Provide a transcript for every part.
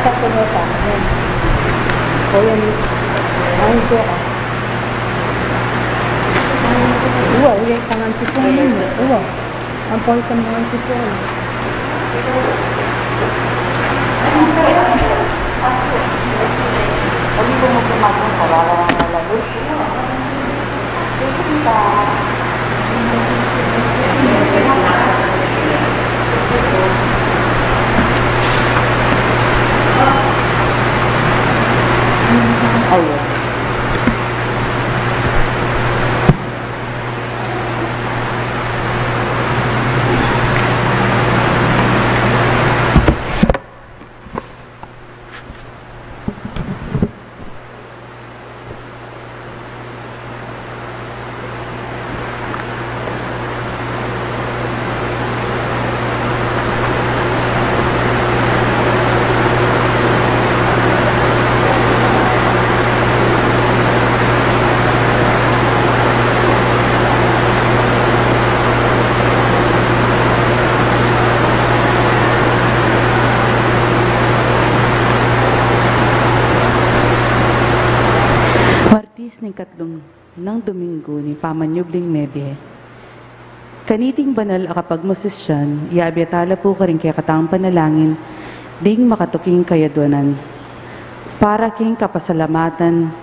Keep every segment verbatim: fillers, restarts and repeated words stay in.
Sa kuneta, ayan. O yan, ay, ito ka. Uwa, uwa, pangan si Puno. Uwa. Ang pangit ng mga sipon. Ayun. Martis ning katlung nang Domingo ning pamanyubling mebie. Kaniting banal a kapagmasusian, iyabe tala pu karing kekatang panalangin ding makatuking kayadwanan. Para king kapasalamatan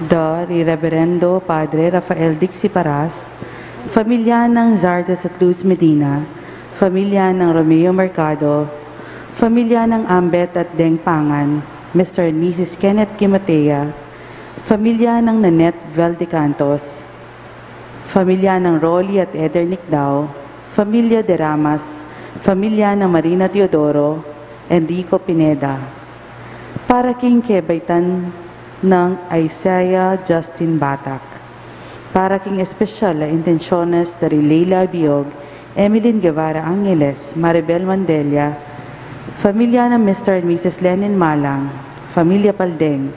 da ri Reverendo Padre Rafael Dixie Paras, familia nang Zardes at Luz Medina, familia nang Romeo Mercado, familia nang Ambet at Deng Pangan, Mister and Missus Kenneth Gimotea, familia nang Nanette Valdecantos, familia nang Rolly at Eder Nicdao, familia de Ramas, familia nang Marina Teodoro, Enrico Pineda. Para king kebaitan nang Isaiah Justin Batak. Para king espesyal a intensyones da ri Leila Biog, Emeline Guevara Angeles, Maribel Mandela, familia nang Mister and Missus Lenin Malang, familia Paldeng,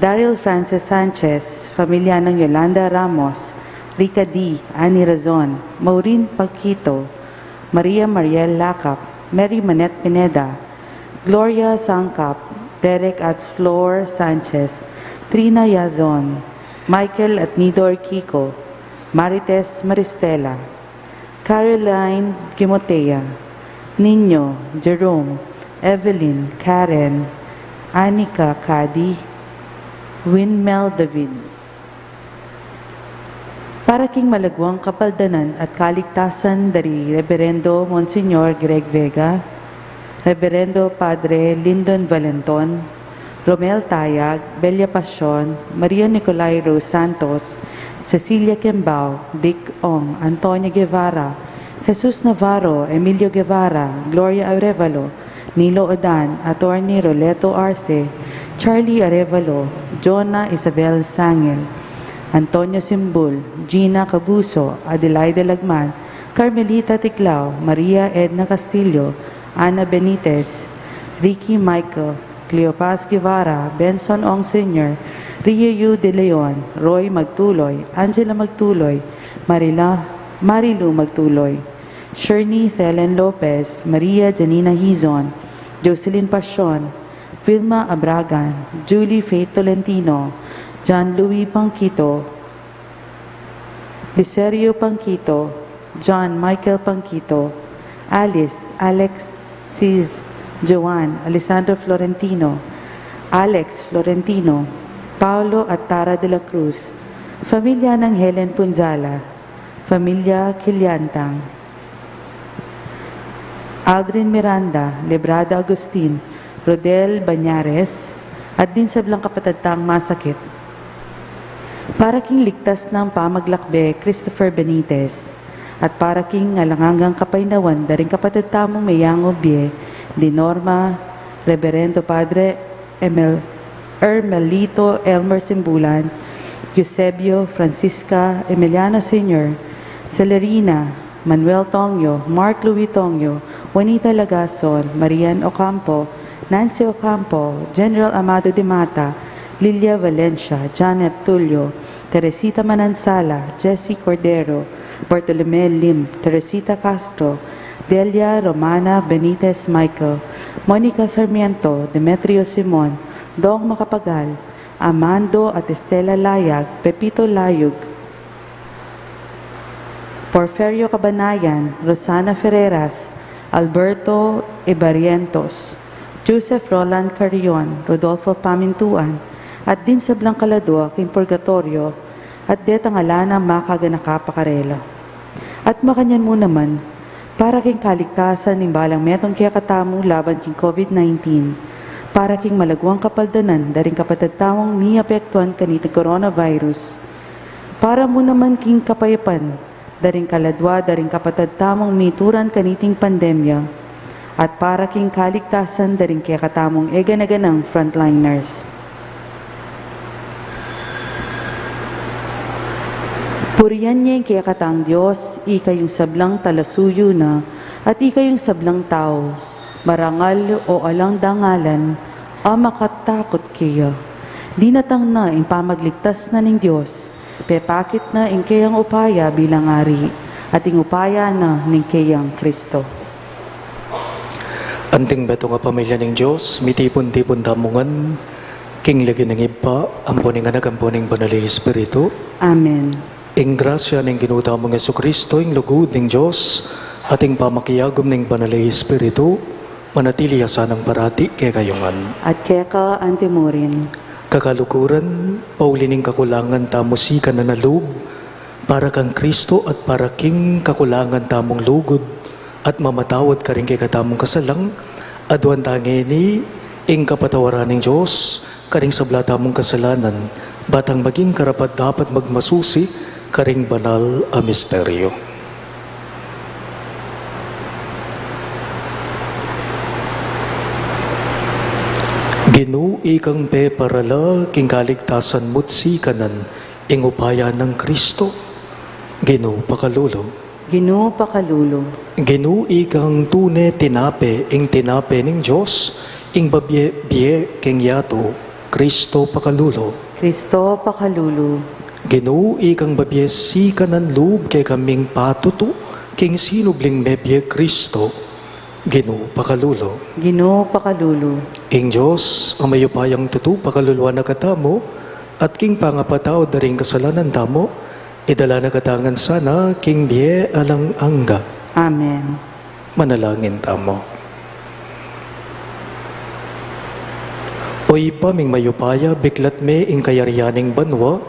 Daryl Francis Sanchez, familia nang Yolanda Ramos, Rica D, Annie Razon, Maureen Paquito, Maria Mariel Lacap, Mary Manette Pineda, Gloria Sangkap, Derek at Flor Sanchez, Trina Yazon, Michael at Nidor Kiko, Marites Maristela, Caroline Gimotea, Nino, Jerome, Evelyn, Karen, Anika Cadi, Winmel David. Para king malagwang kapaldanan at kaligtasan da ri Reberendo Monsignor Greg Vega, Reberendo Padre Lyndon Valenton, Romel Tayag, Belia Pasion, Maria Nicolai Rose Santos, Cecilia Kembao, Dick Ong, Antonia Guevara, Jesus Navarro, Emilio Guevara, Gloria Arevalo, Nilo Odan, Attorney Roleto Arce, Charlie Arevalo, Jonah Isabel Sangil, Antonio Simbul, Gina Cabuso, Adelaide Lagman, Carmelita Tiglao, Maria Edna Castillo, Ana Benitez, Ricky Michael, Cleopas Guevara, Benson Ong Senior, Rio Yu De Leon, Roy Magtuloy, Angela Magtuloy, Marila, Marilu Magtuloy, Shirney Thelen Lopez, Maria Janina Hizon, Jocelyn Pasion, Vilma Abragan, Julie Faith Tolentino, John Louis Panquito, Licerio Panquito, John Michael Panquito, Alice, Alexis, Joan, Alessandro Florentino, Alex Florentino, Paulo at Tara de la Cruz, familia nang Helen Punzala, familia Kiliantang, Aldrin Miranda, Lebrada Agustin, Rodel Bañares, at ding sablang kapatad tang masakit. Para king ligtas nang pamaglakbe, Christopher Benitez, at para king alang anggang kapaynawan da ring kapatad tamung meyangu bie, di Norma, Reberendo Padre Emel-, Ermelito Elmer Simbulan, Eusebio, Francisca, Emiliano Senior, Celerina, Manuel Tongyo, Mark Louis Tongyo, Juanita Lagason, Marian Ocampo, Nancy Ocampo, General Amado de Mata, Lilia Valencia, Janet Tulio, Teresita Manansala, Jessie Cordero, Bartolome Lim, Teresita Castro, Delia Romana Benitez Michael, Monica Sarmiento, Demetrio Simon, Dong Macapagal, Amando at Estela Layag, Pepito Layug, Porferio Cabanayan, Rosana Ferreras, Alberto Ibarrientos, Joseph Roland Carrion, Rodolfo Pamintuan, at ding sablang kaladua king purgatoryo, at detang ala nang makaganaka pa karela. At makanyan mu naman, para king kaligtasan ning balang metung kekatamu laban king COVID nineteen, para king malaguang kapaldanan da ring kapatad tamung miapektuan kaniting coronavirus, para mu naman king kapayapan da ring kaladua da ring kapatad tamung mituran kaniting pandemya, at para king kaligtasan da ring kekatamung egana-ganang frontliners. Purian ye ing kekatang Dios, ika yung sablang talasuyu na, at ika yung sablang tau, marangal o alang dangalan, a makatakut keya. Dinatang na ing pamagligtas na ning Dios, pepakit na ing keyang upaya bilang Ari, at ing upaya na ning keyang Kristo. Anting betung a pamilya ning Dios, mitipun-tipun tamu ngan king lagyu ning Ibpa, ampo ning Anak, ampo ning Banal a Espiritu. Amen. Ing grasya ning Ginu tamung Jesucristo, ing lugud ning Dios, at ing pamakiagum ning Banal a Espiritu, manatili ya sanang parati kekayu ngan. At keka antimurin. Kakaluguran, pauli ning kakulangan tamu sikanan a lub, para kang Kristo at para king kakulangan tamung lugud, at mamatawad karing kekatamung kasalang, aduan ta ngeni ing kapatawaran ning Dios karing sabla tamung kasalanan, batang maging karapat-dapat magmasusi karing banal a misteryo. Ginu, ikang peparala king kaligtasan mu't sikanan ing upaya nang Kristo. Ginu, pakalulu. Ginu, pakalulu. Ginu, ikang tune tinape, ing tinape ning Dios, ing babie bie king yatu. Kristo, pakalulu. Kristo, pakalulu. Ginu, ikang babie sikanan lub kekaming patutu king sinubling mebie Kristo. Ginu, pakalulu. Ginu, pakalulu. Ing Dios a mayupayang tutu, pakaluluan na katamu, at king pangapatawad da ring kasalanan tamu, idala na katamu ngan sana king bie alang angga. Amen. Manalangin tamu. O Ibpa ming mayupaya, biklat me ing kayarian ning banua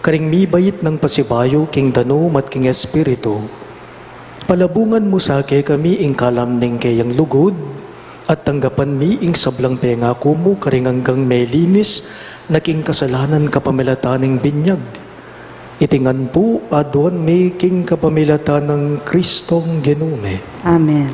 karing mibait nang pasibayu king danum at king espiritu. Palabungan mu sa kekami ing kalam ning keyang lugud, at tanggapan mi ing sablang pengaku mu karing anggang melinis na king kasalanan kapamilatan ning binyag. Iti ngan pu aduan mi king kapamilatan nang Kristong Ginu mi. Amen.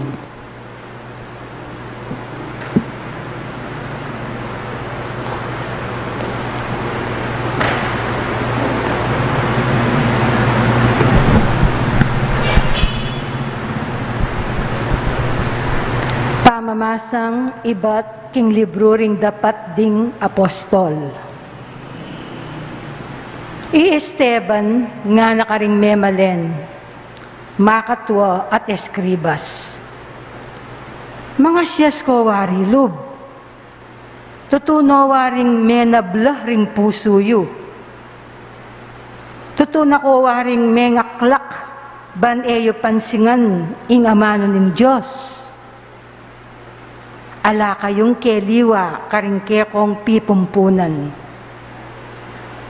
Pamamasang ibat king libru ring dapat ding apostol. I Esteban ngana karing memalen, makatua at eskribas, mangasias ko wari lub. Tutu no waring menabla ring pusu yu. Tutu na ko waring mengaklak ban e yu pansingan ing amanu ning Dios. Ala kayung keliwa karing kekong pipumpunan.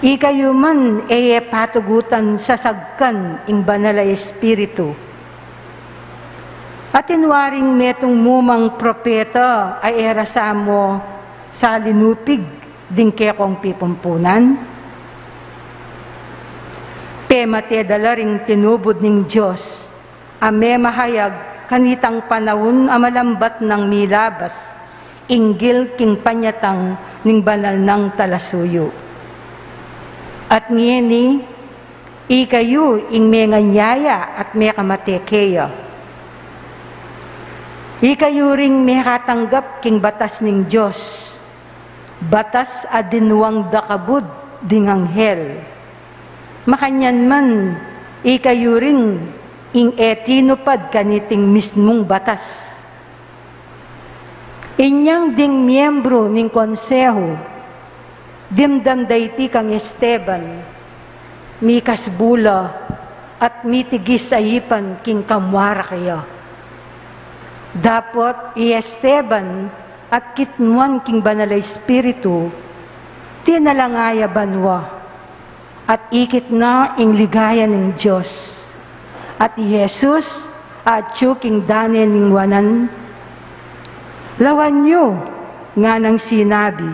Ikayu man e ye patugutan sasagkan ing Banal a Espiritu. Atin waring metung mumang propeta a e ra sa mo salinupig ding kekong pipumpunan? Pemate da la ring tinubud ning Dios a memahayag kanitang panaun a malambat nang milabas inggil king panyatang ning banal nang talasuyu. At ngeni, ikayu ing menganyaya at mekamate keya. Ikayu ring mekatanggap king batas ning Dios, batas a dinuang da kabud ding anghel. Makanyan man, ikayu rin ing e tinupad kaniting mismung batas. Inyang ding miembro ning konsehu, dimdam da iti kang Esteban, mikas bula at mitigis a ipan king kamwara keya. Dapot i Esteban at kitmuan king Banal a Espiritu, tinalanga ya banua, at ikit na ing ligaya ning Dios. At i Jesus, atyu king dane ning wanan, "Lawan yu," nganang sinabi,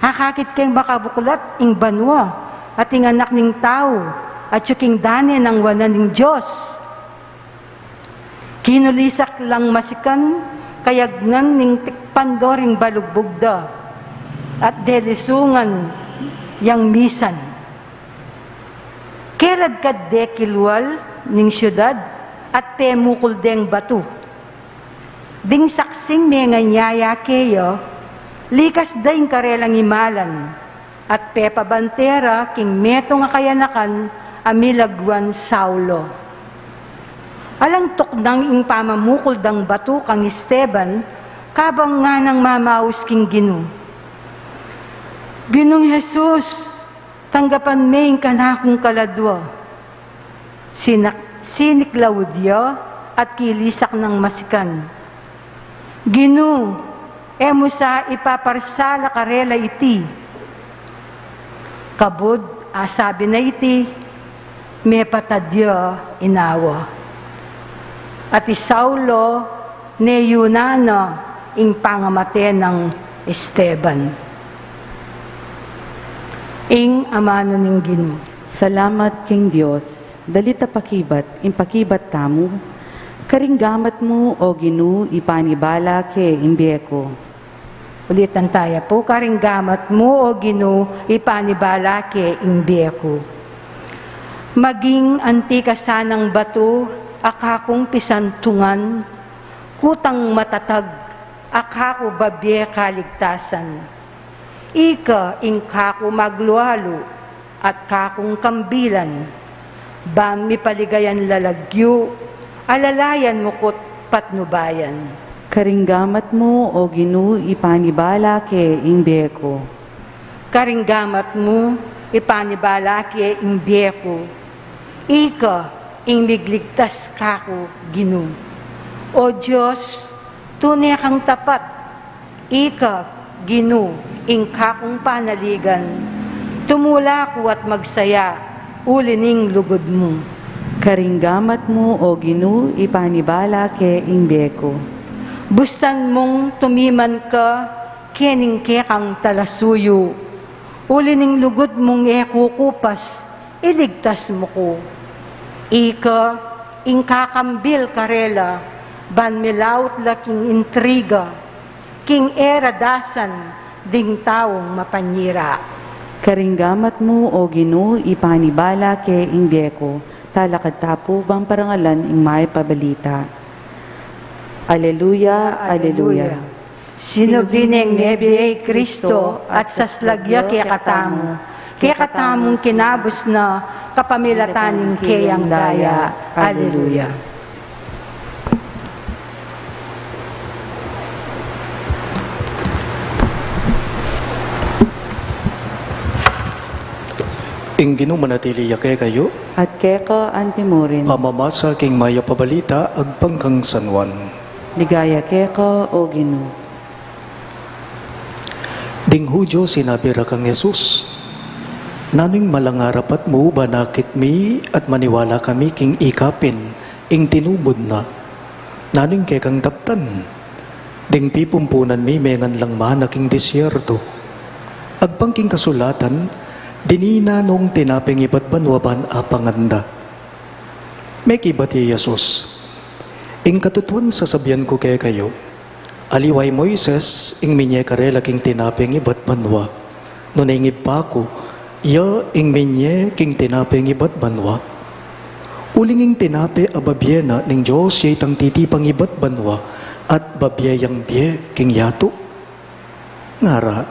"akakit keng makabuklat ing banua at ing Anak ning Tau atyu king dane nang wanan ning Dios." Kinulisak lang masikan, kayagnan ning tikpan do ring balugbug da, at delisungan yang misan. Kerad kadde kilwal ning siudad at pemukul deng batu. Ding saksing menganyaya keya, likas da ing karelang imalan, at pepabantera king metung a kayanakan a milagwan Saulo. Alang tuknang ing pamamukul dang batu kang Esteban, kabang nganang mamaus king Ginu, "Ginung Jesus, tanggapan me ing kanakung kaladua." Sinak-, siniklaud ya at kilisak nang masikan, "Ginu, e mu sa ipaparsala karela iti." Kabud a sabi na iti, mepatad ya inawa. At i Saulo, neyuna na ing pangamate nang Esteban. Ing amanu ning Ginu. Salamat king Dios. Dalit a pakibat, ing pakibat tamu. Karing gamat mu, O Ginu, ipanibala ke ing bie ku. Ulitan taya pu, "Karing gamat mu, O Ginu, ipanibala ke ing bie ku." Maging anti ka sanang batu a kakung pisantungan, kutang matatag a kaku babie kaligtasan. Ika ing kaku maglualu at kakung kambilan, ban mipaligayan lalagyu, alalayan mu ku't patnubayan. Karing gamat mu, O Ginu, ipanibala ke ing bie ku. Karing gamat mu, ipanibala ke ing bie ku. Ika ing migligtas kaku, Ginu. O Dios, tune kang tapat. Ika, Ginu, ing kakung panaligan. Tumula ku at magsaya, uli ning lugud mu. Karing gamat mu, O Ginu, ipanibala ke ing bie ku. Bustan mung tumiman ka kening kekang talasuyu. Uli ning lugud mung e kukupas, iligtas mu ku. Ika ing kakambil karela, ban milaut la king intriga, king e ra dasan ding taung mapanyira. Karing gamat mu, O Ginu, ipanibala ke ing bie ku. Talakad ta pu ban parangalan ing mayap a balita. Aleluya, aleluya. Sinubli neng mebie i Kristo at saslag ya kekatamu. Kekatamung kinabus na kapamilatan ning keyang daya. Aleluya. Ing Ginu manatili ya kekayu. At keka antimurin. Pamamasa king mayap a balita agpang kang San Juan. Ligaya keka, O Ginu. Ding Judio sinabi ra kang Jesus, "Nanu ing malanga a rapat mu ban akit mi at maniwala kami king ika pin ing tinubud na? Nanu ing kekang daptan? Ding pipumpunan mi mengan lang mana king disyerto. Agpang king kasulatan, dininan nong tinapeng ibat banua ban apangan da." Mekibat i Jesus, "Ing katutuan sasabian ku kekayu, aliwa i Moises ing minye karela king tinapeng ibat banua, nune ing Ibpa ku, iya ing minye king tinapeng ibat banua. Uling ing tinape a babie na ning Dios ya itang titipang ibat banua, at babie yang bie king yatu." Ngara,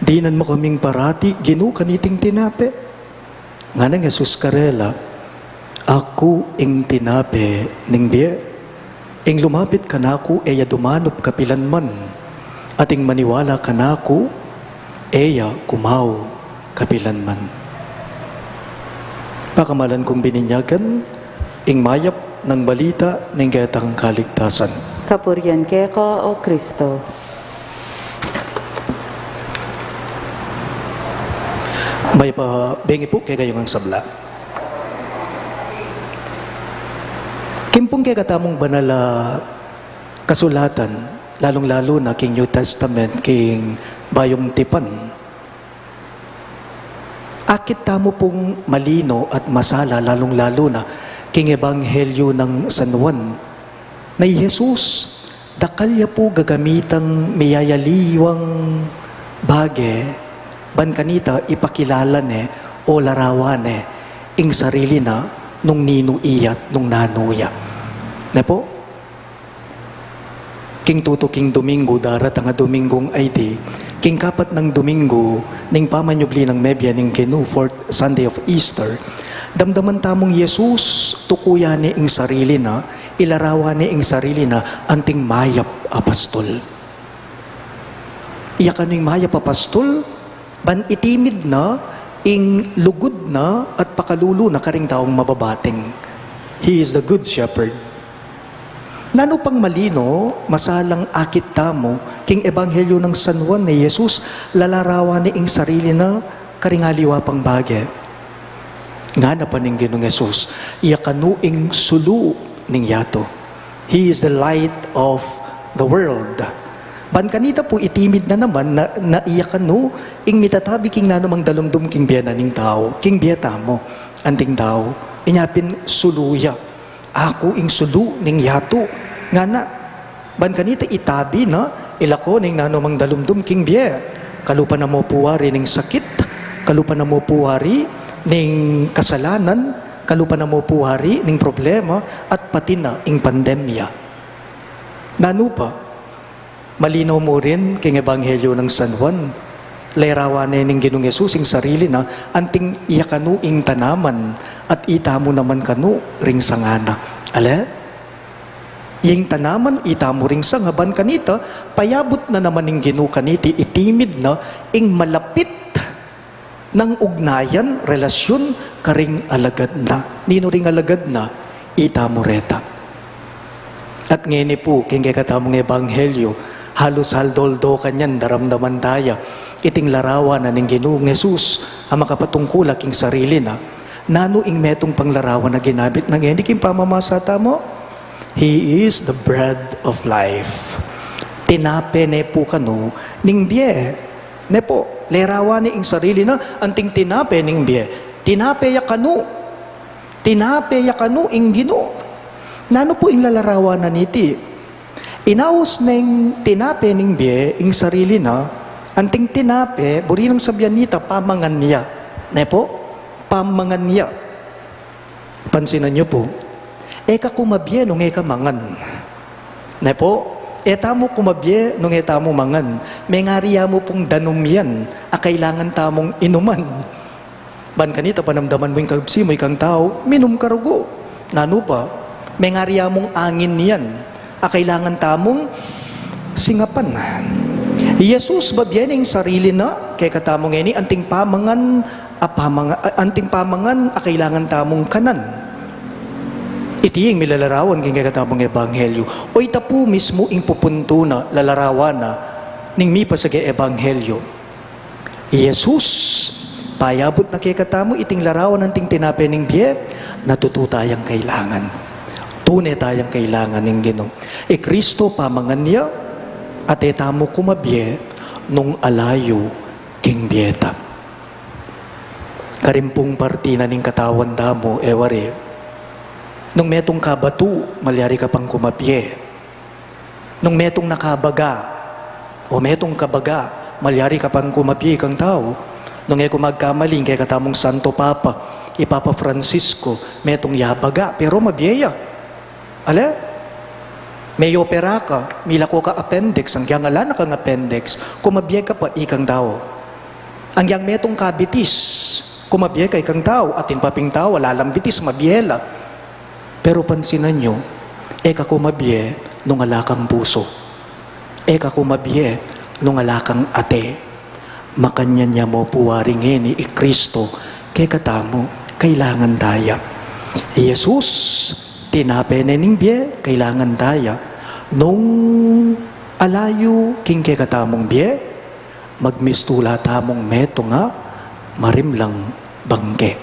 "Dinan mu kaming parati, Ginu, kaniting tinape." Nganang Jesus karela, "Aku ing tinape ning bie. Ing lumapit kanaku e ya dumanup kapilan man, At ing maniwala kanaku, e ya kumaw kapilanman. Pakamalan kung bininyagan, ing mayap nang balita ning ketang kaligtasan. Kapurian keka, O Kristo. Mayap a bengi pu kekayu ngan sabla. King pung kekatamung banal a kasulatan, lalung-lalu na king New Testament, king Bayung Tipan. Akit tamu pung malino at masala, lalung-lalu na king Ebanghelyo nang San Juan, na i Jesus, dakal ya pu gagamitang miyayaliwang bage, ban kanita ipakilala ne o larawan ne ing sarili na nung ninu iya at nung nanu ya. Ne pu? King tutuking Duminggu, daratang a Duminggung Aiti, king kapat nang Duminggu ning pamanyubli nang mebie ning Ginu, fourth Sunday of Easter, damdaman tamung Jesus, tuku ya ne ing sarili na, ilarawan ne ing sarili na anting mayap a pastul. Iya kanu ing mayap a pastul, ban itimid na ing lugud na at pakalulu na karing taung mababating. He is the Good Shepherd. Nanu pang malino, masalang akit tamu king Ebanghelyo nang San Juan, i Jesus, lalarawan ne ing sarili na karing aliwa pang bage. Ngana pa ning Ginung Jesus, iya kanu ing sulu ning yatu. He is the light of the world. Ban kanita pu itimid na naman na, na iya kanu ing mitatabi king nanumang dalumdum king bie na ning tau, king bie tamu, anting tau. Inya pin sulu ya. Aku ing sulu ning yatu. Ngana, ban kanita itabi na, ilako ning nanumang dalumdum king bie. Kalupa na mu pu wari ning sakit, kalupa na mu pu wari ning kasalanan, kalupa na mu pu wari ning problema, at pati na ing pandemya. Nanu pa, malinaw mu rin king Ebanghelyo nang San Juan, larawan ne ning Ginung Jesus ing sarili na anting iya kanu ing tanaman at itamu naman kanu ring sanga na. Ale? Ing tanaman, itamu ring sanga, ban kanita, payabut na naman ning Ginu kaniti, itimid na ing malapit nang ugnayan, relasyun, karing alagad na. Ninu ring alagad na? Itamu reta. At ngeni pu, king kekatamung ebanghelyo, halus aldo-aldo kanyan daramdaman taya iting larawan na ning Ginung Jesus a makapatungkul a king sarili na. Nanu ing metung pang larawan a ginamit na ngeni king pamamasa tamu? He is the bread of life. Tinape ne pu kanu ning bie. Ne pu, larawan ne ing sarili na anting tinape ning bie. Tinape ya kanu. Tinape ya kanu ing Ginu. Nanu pu ing lalarawan na niti? Inaus neng tinape ning bie ing sarili na, anting tinape, buri nang sabian nita, pamangan ya. Ne pu? Pamangan ya. Pansinan yu pu, e ka kumabie nung e ka mangan. Ne pu? E tamu kumabie nung e tamu mangan. Mengari ya mu pung danum yan a kailangan tamung inuman. Ban kanita panamdaman mu ing kabsi mu ikang tau, minum ka rugu. Nanu pa? Mengari ya mung angin yan a kailangan tamung singapan. I Jesus, babie ne ing sarili na kekatamu ngeni anting pamangan a pamanga-, a-, anting pamangan a kailangan tamung kanan. Iti ing milalarawan king kekatamung ebanghelyo. O ita pu mismu ing pupuntu na, lalarawan na ning mipasage ebanghelyo. I Jesus, payabut na kekatamu iting larawan anting tinape ning bie, na tutu tayang kailangan. Tune tayang kailangan ning Ginu. I Kristo pamangan ya, at e tamu kumabie nung ala yu king bie ta. Karin pung parti na ning katawan tamu, e wari, nung metung kabatu, malyari ka pang kumabie. Nung metung nakabaga, o metung kabaga, malyari ka pang kumabie kang tau. Nung e ku magkamali, ing kekatamung Santo Papa, i Papa Francisco, metung ya baga, pero mabie ya. Ale? Meyopera ka, milako ka appendix, anggiyang ala na kang appendix, kumabie ka pa ikang tau. Anggiyang metung kabitis, kumabie ka ikang tau, atin pa ping tau, ala lang bitis, mabie la. Pero pansinan yu, e ka kumabie nung ala kang pusu. E ka kumabie nung ala kang ate. Makanyan ya mu pu wari ngeni i Kristo kekatamu, kailangan ta ya. I Jesus, tinape ne ning bie, kailangan ta ya. Nung ala yu king kekatamung bie, magmistula tamung metung a marimlang bangke.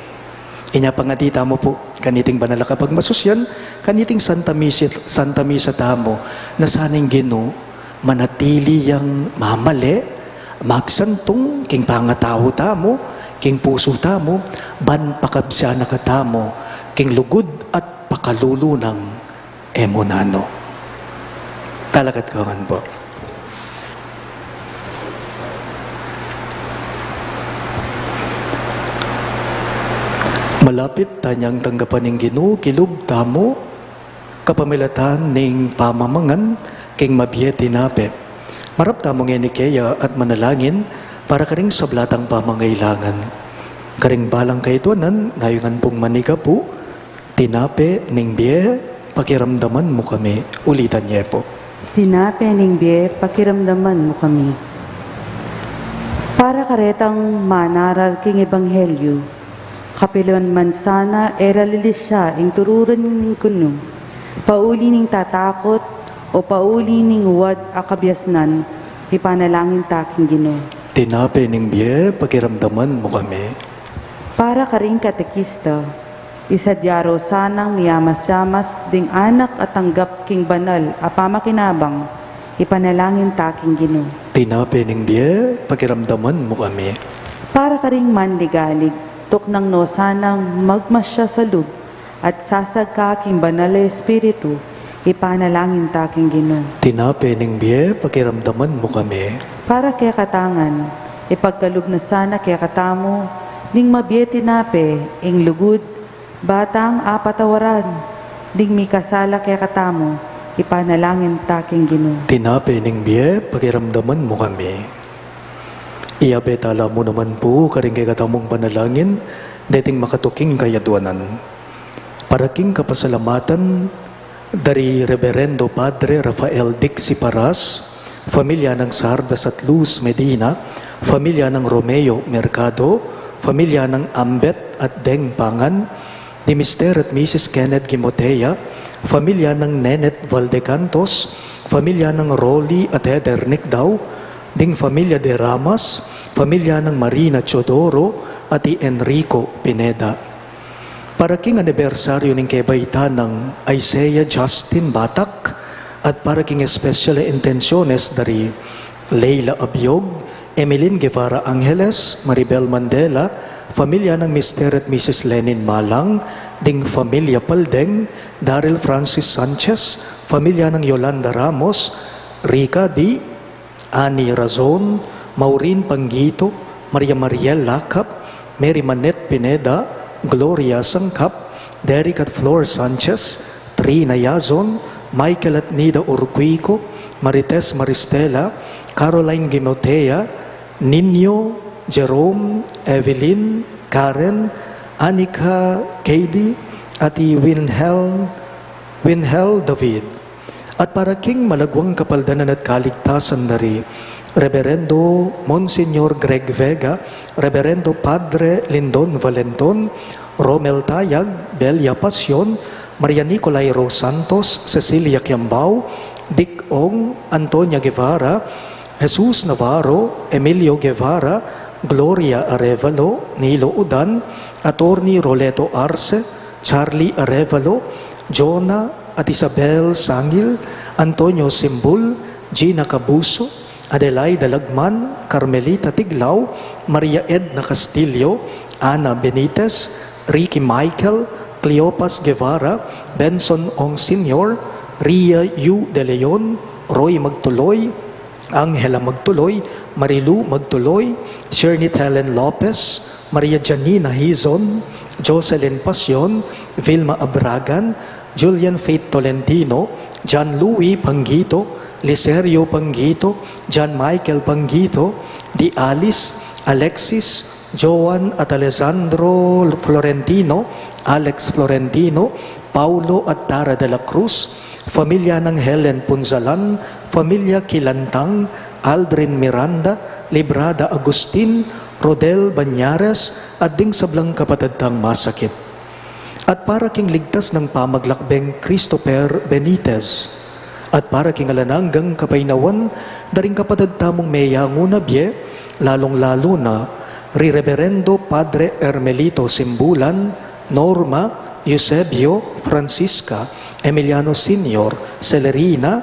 Inya pangadi tamu pu kaniting banal a kapagmasusyan, kaniting Santa Misa, Santa Misa tamu, na sana ing Ginu manatili yang mamale, magsantung king pangatau tamu, king pusu tamu, ban pakabsian na katamu king lugud at pakalulu nang e mu nanu. Talakad ko ngan pu. Malapit tanyang tanggapan ning Ginu kilub tamu kapamilatan ning pamamangan king mabie tinape. Marap tamu ngeni keya at manalangin para karing sabla tang pamangailangan. Karing balang kaituanan, ngayungan pung manigapu, tinape ning bie, pakiramdaman mu kami. Ulitan ye pu. Tinape ning bie, pakiramdaman mu kami. Para karetang manaral king ebanghelyu, kapilan man sana e ra lilisya ing tururan ning Ginu, pauli ning tatakut o pauli ning wad a kabiasnan, ipanalangin ta king Ginu. Tinape ning bie, pakiramdaman mu kami. Para karing katekista, isadya ro sanang miyamas-yamas ding anak a tanggap king banal a pamakinabang, ipanalangin ta king Ginu. Tinape ning bie, pakiramdaman mu kami. Para karing manligalig, tuknang no sanang magmasya sa lub at sasagka king banal a espiritu, ipanalangin ta king Ginu. Tinape ning bie, pakiramdaman mu kami. Para kekata ngan, ipagkalub na sana kekatamu ning mabie tinape ing lugud, batang apatawaran ding mikasala kekatamu, ipanalangin ta king Ginu. Tinape ning bie, pakiramdaman mu kami. Iyabe tala mu naman pu karing kekatamung panalangin deting makatuking kayaduanan. Para king kapasalamatan dari Reberendo Padre Rafael Dixie Paras, familia nang Sardas at Luz Medina, familia nang Romeo Mercado, familia nang Ambet at Deng Pangan, ni Mister at Missus Kenneth Gimotea, familia nang Nenet Valdecantos, familia nang Rolly at Heather Nicdao, ding familia de Ramas, familia nang Marina Teodoro at i Enrico Pineda. Para king anibersaryu ning kebaitan nang Isaiah Justin Batak, at para king espesyal a intensyones dari Leila Abiog, Emeline Guevara Angeles, Maribel Mandela, familia nang Mister at Missus Lenin Malang, ding familia Paldeng, Daryl Francis Sanchez, familia nang Yolanda Ramos, Rica D, Annie Razon, Maureen Panggito, Maria Mariel Lakap, Mary Manette Pineda, Gloria Sangkap, Derek at Flor Sanchez, Trina Yazon, Michael at Nida Urquico, Marites Maristela, Caroline Gimotea, Nino, Jerome, Evelyn, Karen, Anika, Katie, at i Winhel, Winhel David. At para king malagwang kapaldanan at kaligtasan dari Reberendo Monsignor Greg Vega, Reberendo Padre Lindon Valenton, Romel Tayag, Belia Pasion, Maria Nicolai Rose Santos, Cecilia Kiambao, Dick Ong, Antonia Guevara, Jesus Navarro, Emilio Guevara, Gloria Arevalo, Nilo Udan, Attorney Roleto Arce, Charlie Arevalo, Jonah at Isabel Sangil, Antonio Simbul, Gina Cabuso, Adelaida Lagman, Carmelita Tiglao, Maria Edna Castillo, Ana Benitez, Ricky Michael, Cleopas Guevara, Benson Ong Senior, Ria Yu De Leon, Roy Magtuloy, Angela Magtuloy, Marilu Magtuloy, Shernit Helen Lopez, Maria Janina Hizon, Jocelyn Pasion, Vilma Abragan, Julian Faith Tolentino, John Louis Panggito, Liserio Panggito, John Michael Panggito, Di Alice, Alexis, Joan at Alessandro Florentino, Alex Florentino, Paulo at Tara de la Cruz, familia nang Helen Punzalan, familia Kilantang, Aldrin Miranda, Librada Agustin, Rodel Bañares, at ding sablang kapatad tang masakit. At para king ligtas nang pamaglakbeng Christopher Benitez, at para king alang anggang kapaynawan da ring kapatad tamung meyanguna bie, lalung-lalu na ri Reberendo Padre Hermelito Simbulan, Norma, Eusebio, Francisca, Emiliano Senior, Celerina,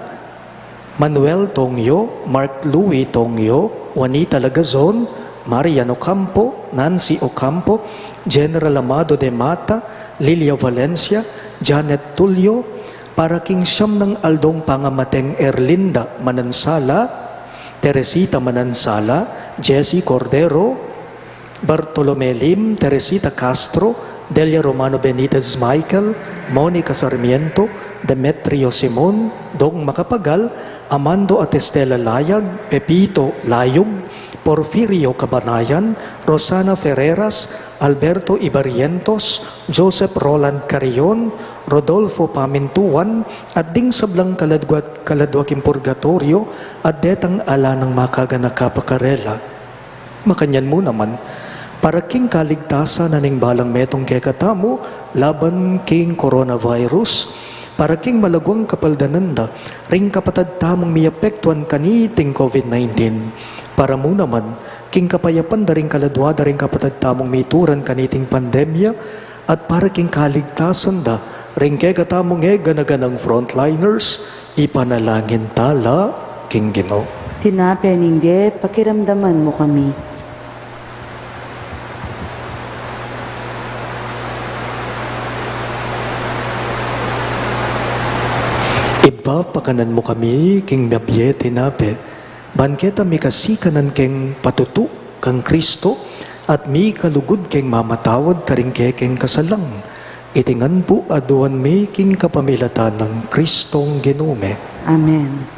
Manuel Tongyo, Mark Louis Tongyo, Juanita Lagazon, Marian Ocampo, Nancy Ocampo, General Amado de Mata, Lilia Valencia, Janet Tulio, para king siyam nang aldong pangamateng Erlinda Manansala, Teresita Manansala, Jessie Cordero, Bartolome Lim, Teresita Castro, Delia Romano Benitez Michael, Monica Sarmiento, Demetrio Simon, Dong Macapagal, Amando at Estela Layag, Pepito Layog, Porfirio Cabanayan, Rosana Ferreras, Alberto Ibarrientos, Joseph Roland Carrion, Rodolfo Pamintuan, at ding sablang kaladwa, kaladwa king purgatorio, at detang ala nang makaganaka pa karela. Makanyan mu naman, para king kaligtasan na ning balang metung kekatamu laban king coronavirus, para king malagwang kapaldanan da ring kapatad tamung miapektuan kaniting COVID nineteen, para mu naman king kapayapan da ring kaladwa da ring kapatad tamung mituran kaniting pandemya, at para king kaligtasan da ring kekatamung e gana-ganang frontliners, ipanalangin tala king Ginu. Tinape ning bie, pakiramdaman mu kami. Ibpa, pakanan mu kami king mabie tinape, ban keta mikasikanan keng patutu kang Kristo, at mikalugud keng mamatawad karing kekeng kasalang. Iti ngan pu aduan mi king kapamilatan nang Kristong Ginu mi. Amen.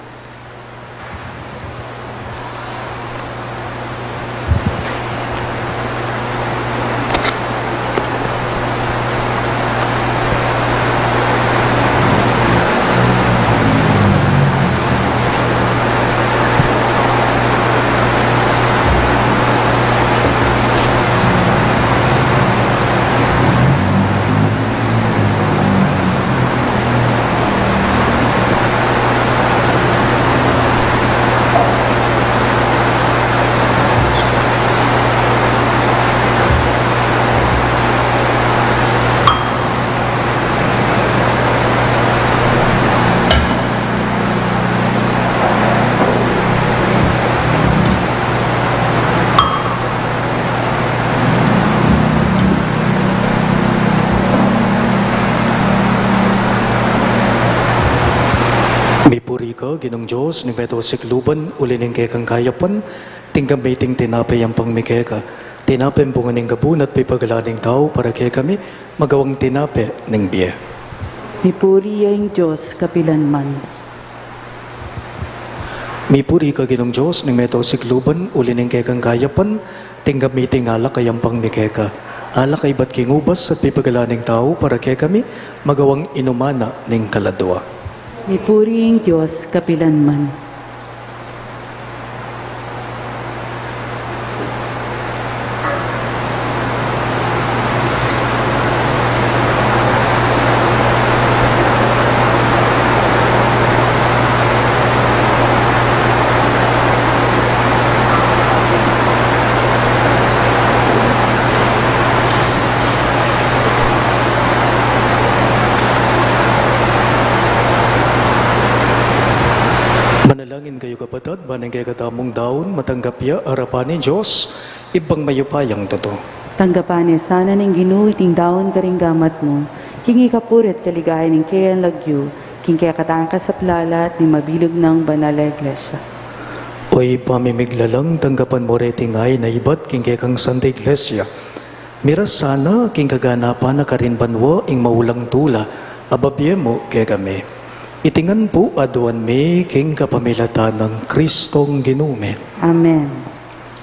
Mipuri ka, Ginung Dios ning meto sikluban, uli ning kekang kayapan, tinggap mi iting tinape yampang mi keka. Tinape ing bunga ning gabun at pipagalan ning tau para kekami, magawang tinape ning bie. Mipuri ya ing Dios kapilan man. Mipuri ka, Ginung Dios ning meto sikluban, uli ning kekang kayapan, tinggap mi iting alak a yampang mi keka. Alak a ibat king ubas at pipagalan ning tau para kekami, magawang inuman na ning kaladua. Mipuri ing Dios kapilan man. Manalangin kayu, kapatad, ban ing kekatamung daun matanggap ya arapan ning Dios, Ibpang mayupayang tutu. Tanggapan ne sana ning Ginu iting daun karing gamat mu, king ikapuri at kaligayan ning keyang lagyu, king kekatang kasaplalan at ning mabilug nang banal a Iglesia. O Ibpa ming miglalang, tanggapan mu reting ain a ibat king kekang Santa Iglesia. Miras sana king kaganapan na karin banua ing maulang tula a babie mu kekami. Iti ngan pu aduan mi king kapamilatan nang Kristong Ginu mi. Amen.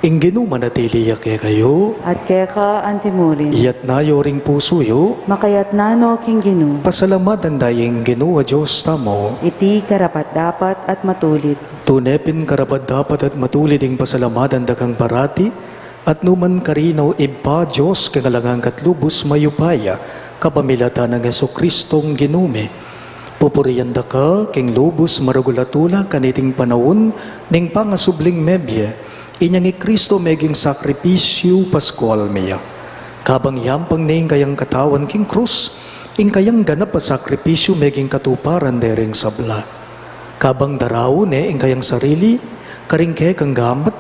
Ing Ginu manatili ya kekayu. At keka antimurin. Iyatas yu ring pusu yu. Makayatas no king Ginu. Pasalamatan da ing Ginu a Dios tamu. Iti karapat-dapat at matulid. Tune pin karapat-dapat at matulid ing pasalamatan da kang parati, at nukarin man, o Ibpa, Dios king alang angga at lubus mayupaya, kapamilatan nang Jesucristong Ginu mi. Pupurian da ka king lubus maragul a tula kaniting panaun ning pangasubling mebie, inyang i Cristo meging sakripisyu paskual mi ya. Kabang yampang ne ing kayang katawan king krus, ing kayang ganap a sakripisyu meging katuparan de ring sabla. Kabang daraun ne ing kayang sarili karing kekang gamat,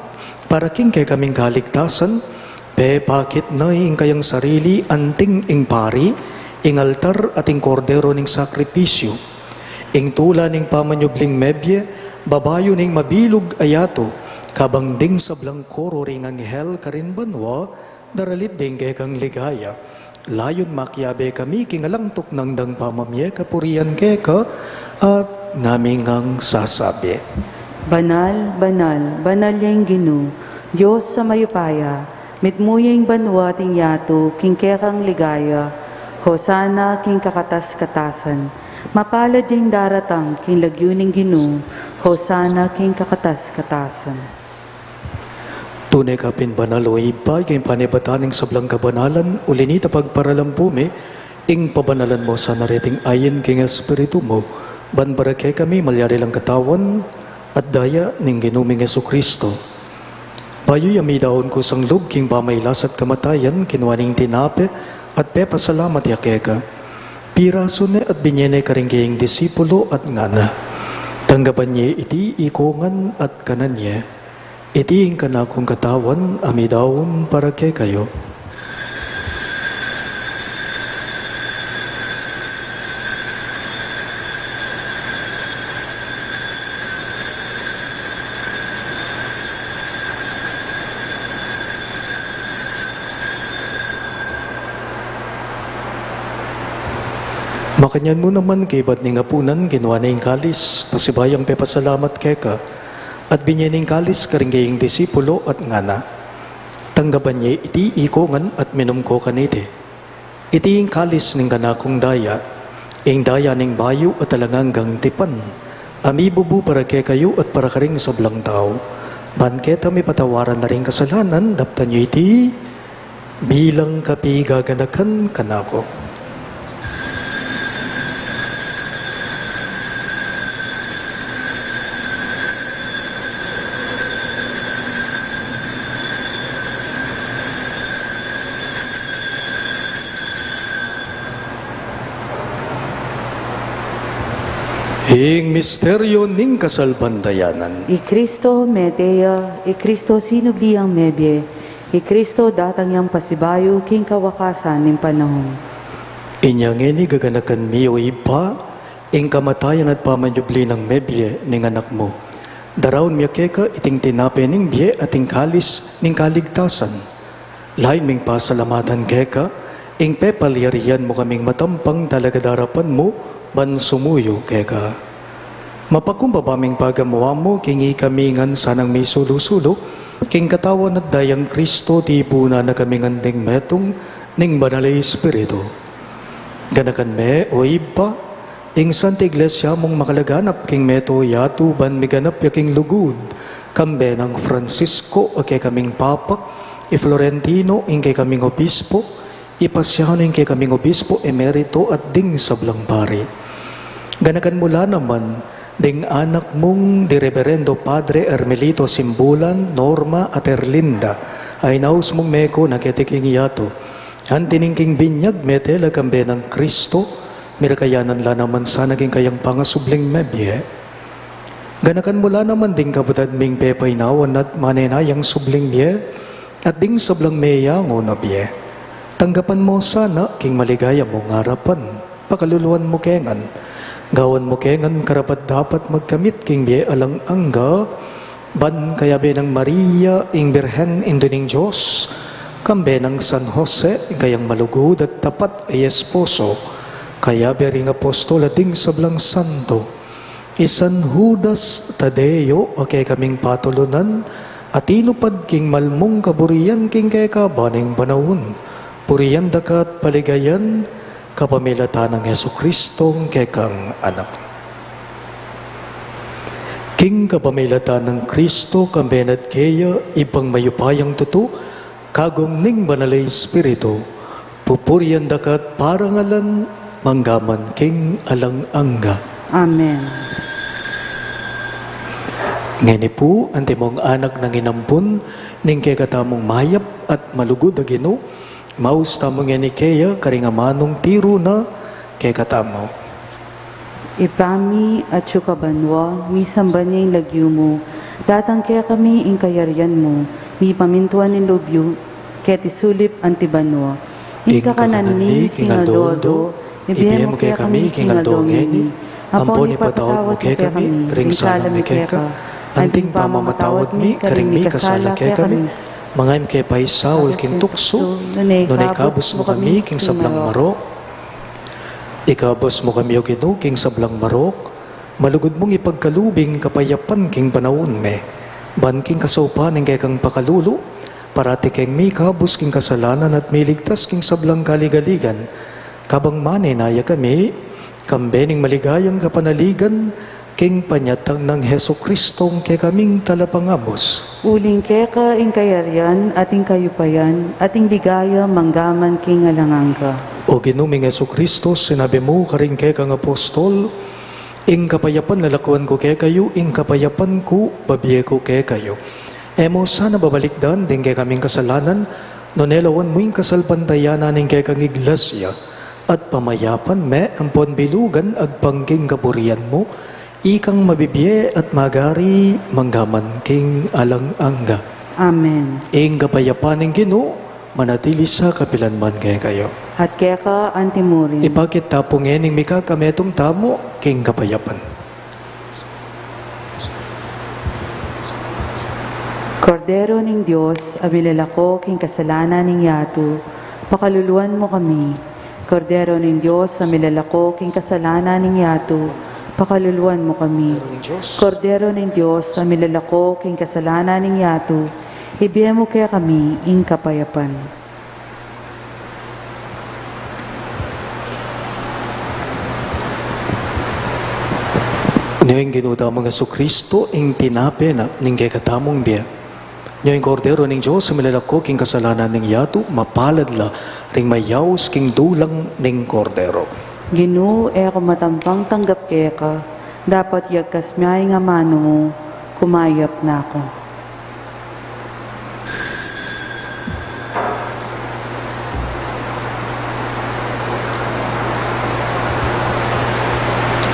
para king kekaming kaligtasan, pepakit ne ing kayang sarili anting ing pari, ing altar at ing kordero ning sakripisyu. Ing tula ning pamanyubling mebie, babayu ning mabilug a yatu, kabang ding sablang koro ring anghel karin banua, daralit ding kekang ligaya. Layun makiabe kami king alang tuknang dang pamamie kapurian keka, at ngaming sasabi: Banal, banal, banal ya ing Ginu, Dios a mayupaya, mitmu ya ing banua at ing yatu king kekang ligaya. Hosana king kakatas-katasan. Mapalad ya ing daratang king lagyu ning Ginu. Hosana king kakatas-katasan. Tune ka pin banal, o Ibpa, king panibatan ning sablang kabanalan, uli na nita pagparalan pu mi, ing pabanalan mu sana reting ain king Espiritu mu, ban para kekami malyari lang katawan at daya ning Ginu ming Jesucristo. Bayu ya midaun kusang lub king pamailas at kamatayan, kinua ne ing tinape, at pepasalamat ya keka. Pirasu ne at binie ne karing kayang disipulo at ngana: Tanggapan ye iti ikongan at kanan ye. Iti ing kanakung katawan a midaun para kekayu. Makanyan mu naman kaybat ning apunan, kinua ne ing kalis, pasibayu yang pepasalamat keka, at binie ne ing kalis karing kayang disipulo at ngana: Tanggapan ye iti ikongan at minum ko kaniti. Iti ing kalis ning kanakung daya, ing daya ning bayu at alang anggang tipan, a mibubu para kekayu at para karing sablang tau, ban keta mipatawaran la ring kasalanan. Daptan yu iti bilang kapigaganakan kanaku. Ing misteryu ning kasalpantayanan. I Kristo mete ya, i Kristo sinubli yang mebie, i Kristo datang yang pasibayu king kawakasan ning panaun. Inya ngeni gaganakan mi, o Ibpa, ing kamatayan at pamanyubli nang mebie ning Anak mu. Daraun mi keka iting tinape ning bie at ing kalis ning kaligtasan. Layun ming pasalamatan keka ing pepalyarian mu kaming matampang talaga darapan mu ban sumuyu keka. Mapakumbaba ming pagamu-amu king ikami ngan sanang misulu-sulu king katawan at dayang Kristo, tipunan na kami ngan ding metung ning Banal a Espiritu. Ganakan me, o Ibpa, ing Santa Iglesia mung makalaganap king meto yatu ban miganap ya king lugud, kambe nang Francisco a kekaming Papa, i Florentino ing kekaming Obispo, i Pasiano ing kekaming Obispo Emerito at ding sablang pari. Ganakan mu la naman ding anak mung di Reberendo Padre Hermelito Simbulan, Norma at Erlinda, a inaus mung meko na keti king yatu. Anti ning king binyag mete la kambe nang Kristo, mirakayanan la naman sana king kayang pangasubling mebie. Ganakan mu la naman ding kapatad ming pepainawan at manenayang subling mie, at ding sablang meyangu na bie. Tanggapan mu sana king maligaya mung arapan. Pakaluluan mu ke ngan. Gawan mu ke ngan karapat-dapat magkamit king bie alang angga, ban kayabe nang Maria, ing Birhen, Indu ning Dios, kambe nang San Jose, ing kayang malugud at tapat a esposo, kayabe ring apostol at ding sablang santo, i San Judas Tadeo a kekaming patulunan, At inupad king malmung kaburian king kekaban ning panaun, purian da ka at paligayan, kapamilatan nang Jesucristong kekang Anak. King kapamilatan nang Cristo, kambe na at keya, Ibpang mayupayang tutu, kagum ning Banal a Espiritu, pupurian da ka at parangalan, manggaman king alang angga. Amen. Ngeni pu, antimong anak nang inampun ning kekatamung mayap at malugud a Ginu, maus tamu ngeni keya karing amanung tiru na kekatamu. Ibpa mi, atsu ka banua, misamban ya ing lagyu mu, datang kekami ing kayarian mu, mipamintuan ing lub yu, keti sulip anti banua. Ing kakanan mi king aldo-aldo, ibie mu kekami king aldo ngeni, ampon ipatawad mu kekami ring sala mi keka, anting pamamatawad mi karing mikasala kekami, manga e mu ke paisaul king tuksu, nune ikabus mu kami king sablang marok. Ikabus mu kami, O Ginu, king sablang marok, malugud mung ipagkalub ing kapayapan king panaun mi. Ban king kasaupan ning kekang pakalulu, parati keng mikabus king kasalanan at miligtas king sablang kaligaligan. Kabang manenaya kami, kambe ning maligayang kapanaligan, king panyatang nang Jesucristong kekaming Talapangabus. Uling keka ing kayarian, at ing kayupayan, at ing ligaya, manggaman king alang angga. O Ginu ming Jesucristo, sinabi mu karing kekang apostol, ing kapayapan lalakuan ku kekayu, ing kapayapan ku babie ku kekayu. E mu sana babalikdan ding kekaming kasalanan, nune lawan mu ing kasalpantayanan ning kekang iglesia, at pamayapan me ampon bilugan agpang king kaburian mu, ikang mabibie at magari manggaman king alang angga. Amen. Ing kapayapan ning Ginu, manatili sa kapilan man kekayu. At keka antimurin. Ipakit ta pu ngening mikakametung tamu king kapayapan. Kordero ning Dios, a milalako king kasalanan ning yatu, pakaluluan mu kami. Kordero ning Dios, a milalako king kasalanan ning yatu, pakaluluan mu kami. Kordero ning Dios, a milalako king kasalanan ning yatu, ibie mu kekami ing kapayapan. Nyo ing Ginu tamung Jesucristo, ing tinape na ning kekatamung bie. Nyo ing Kordero ning Dios, a milalako king kasalanan ning yatu, mapalad la ring mayaus king dulang ning Kordero. Ginu, e ku matampang tanggap keka, dapot yagkas me ing amanu mu, kumayap na ku.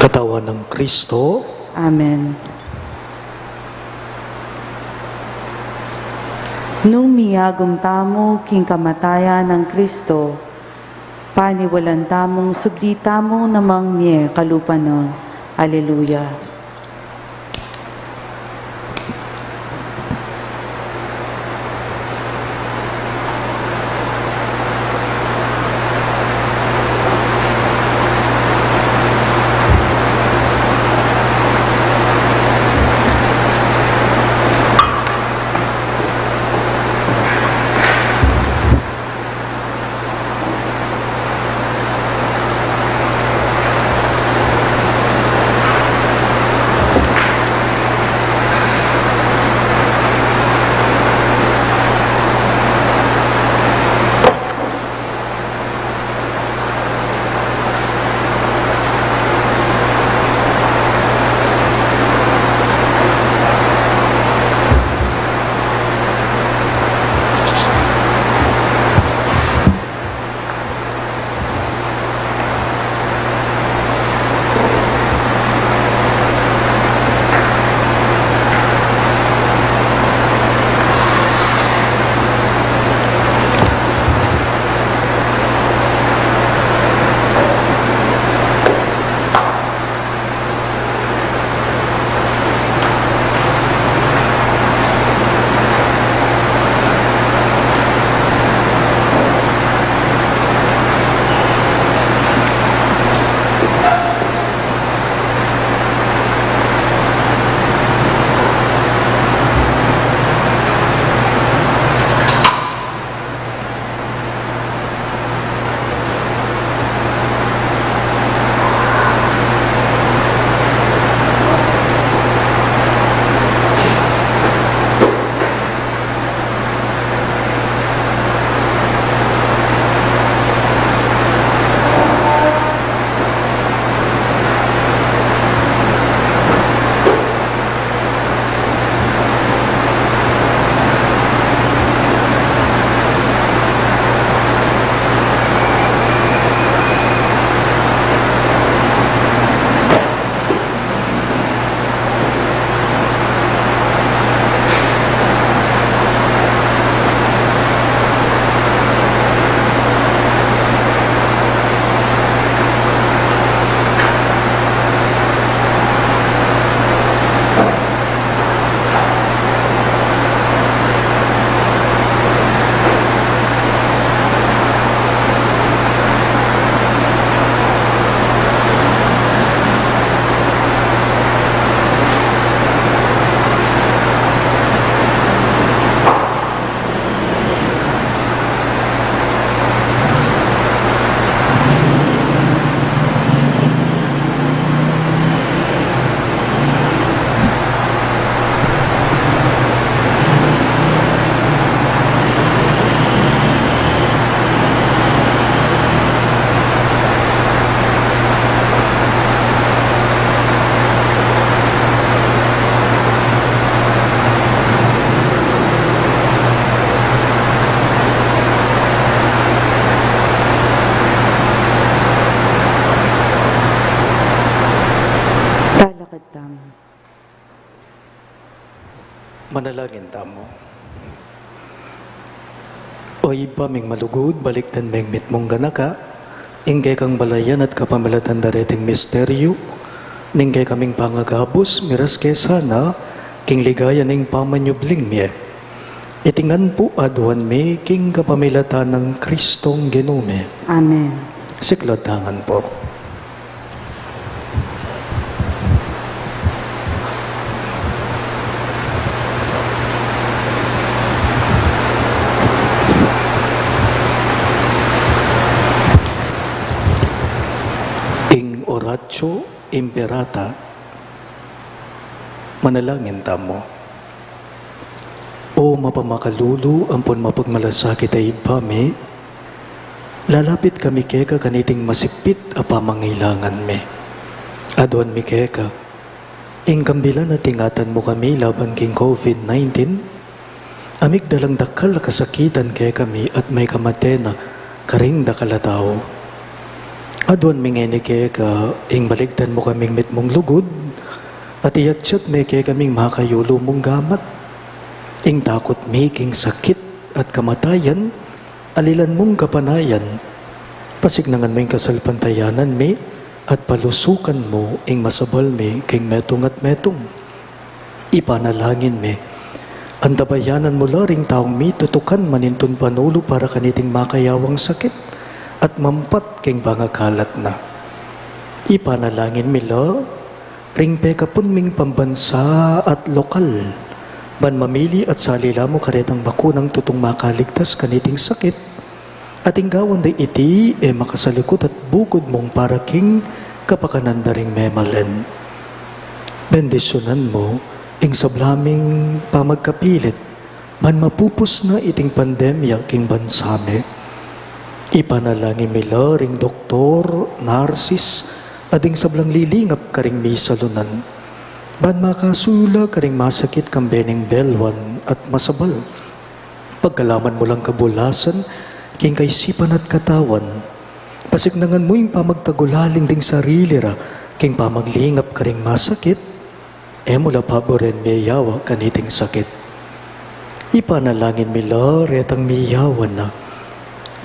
Katawan nang Kristo. Amen. Nung miyagum tamu king kamatayan nang Kristo, paniwalan tamung subli tamu namang mie kalupa na. Aleluya. Manalangin tamu. O Ibpa ming malugud, balikdan me ing mitmung ganaka, ing kekang balayan at kapamilatan da reting misteryu ning kekaming pangagabus, miras ke sana king ligaya ning pamanyubling mie. Iti ngan pu aduan mi king kapamilatan nang Kristong Ginu mi. Amen. Siklaud ta ngan pu. Ing Oratio Imperata. Manalangin tamu. O mapamakalulu ampon mapagmalasakit a Ibpa mi, lalapit kami keka kaniting masipit a pamangailangan mi. Aduan mi keka, ing kambilan a ingatan mu kami laban king COVID nineteen, a migdalang dakal a kasakitan kekami at maikamate na karing dakal a tau. Aduan mi ngeni keka ing balikdan mu kaming mitmung lugud, at iyatyat me kekaming makayulu mung gamat. Ing takut mi king sakit at kamatayan, alilan mung kapanayan. Pasiknangan mu ing kasalpantayanan mi, at palusukan mu ing masabal mi king metung at metung. Ipanalangin mi, antabayanan mu la ring taung mitutukan manintun panulu para kaniting makayawang sakit at mampat king pangakalat na. Ipanalangin mi la ring pekapun ming pambansa at lokal, ban mamili at salila mu karetang bakunang tutung makaligtas kaniting sakit, at ing gawan da iti e makasalikut at bukud mung para king kapakanan da ring memalen. Bendisyunan mu ing sabla ming pamagkapilit, ban mapupus na iting pandemya king bansa mi. Ipanalangin mi la ring doktor, narsis, at ding sablang lilingap karing misalunan, ban makasuyu la karing masakit kambe ning belwan at masabal. Pagkalaman mu lang kabulasan king kaisipan at katawan. Pasiknangan mu ing pamagtagulaling ding sarili ra king pamaglingap karing masakit. E mu la paburen miyawa kaniting sakit. Ipanalangin mi la retang miyawa na,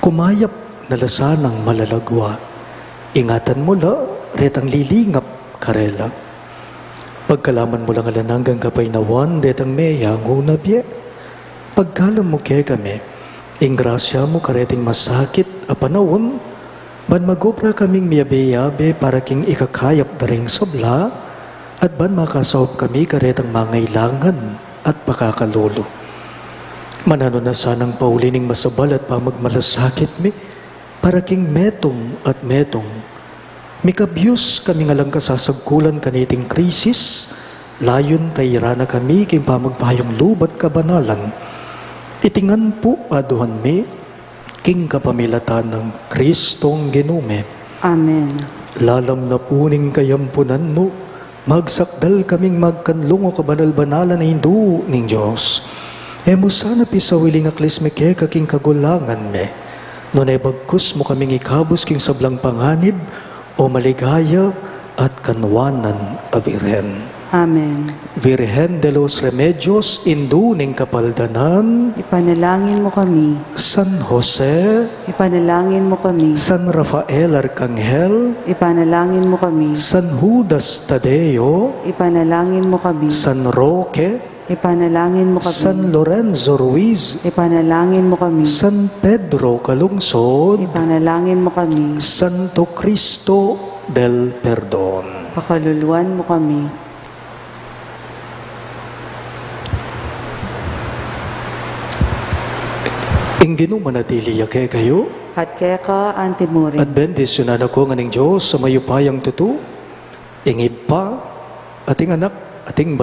kumayap na la sanang malalagua. Ingatan mu la retang lilingap karela. Pagkalaman mu lang alang anggang kapaynawan detang meyangu na bie. Pagkalub mu kekami ing grasya mu kareting masakit a panaun, ban magobra kaming miyabe-yabe para king ikakayap da ring sabla, at ban makasaup kami karetang mangailangan at pakakalulu. Mananu na sanang pauli ning masabal at pamagmalasakit mi, para king metung at metung. Mikabyus kaming alang kasasagkulan kaniting krisis, layun tairan na kami king pamagpayung lub at kabanalan. Iti ngan pu aduan mi, king kapamilatan nang Kristong Ginu mi. Amen. Lalam na pu ning kayampunan mu, magsakdal kaming magkanlung, o kabanal-banalan a Indu ning Dios. E mu sana pisawili ing aklis mi keka king kagulangan mi, nune bagkus mu kaming ikabus king sablang panganib, o maligaya at kanwanan a Virgen. Amen. Virgen de los Remedios, Indu ning Kapaldanan. Ipanalangin mu kami. San Jose. Ipanalangin mu kami. San Rafael Arcangel. Ipanalangin mu kami. San Judas Tadeo. Ipanalangin mu kami. San Roque. Ipanalangin mu kami. San Lorenzo Ruiz. Ipanalangin mu kami. San Pedro Calungsod. Ipanalangin mu kami. Santo Cristo del Perdon. Pakaluluan mu kami. Ing Ginu manatili ya kekayu. At keka anti mu rin. At bendisyunan na kayu ngan ning Dios a mayupayang tutu, ing Ibpa, at ing Anak, at ing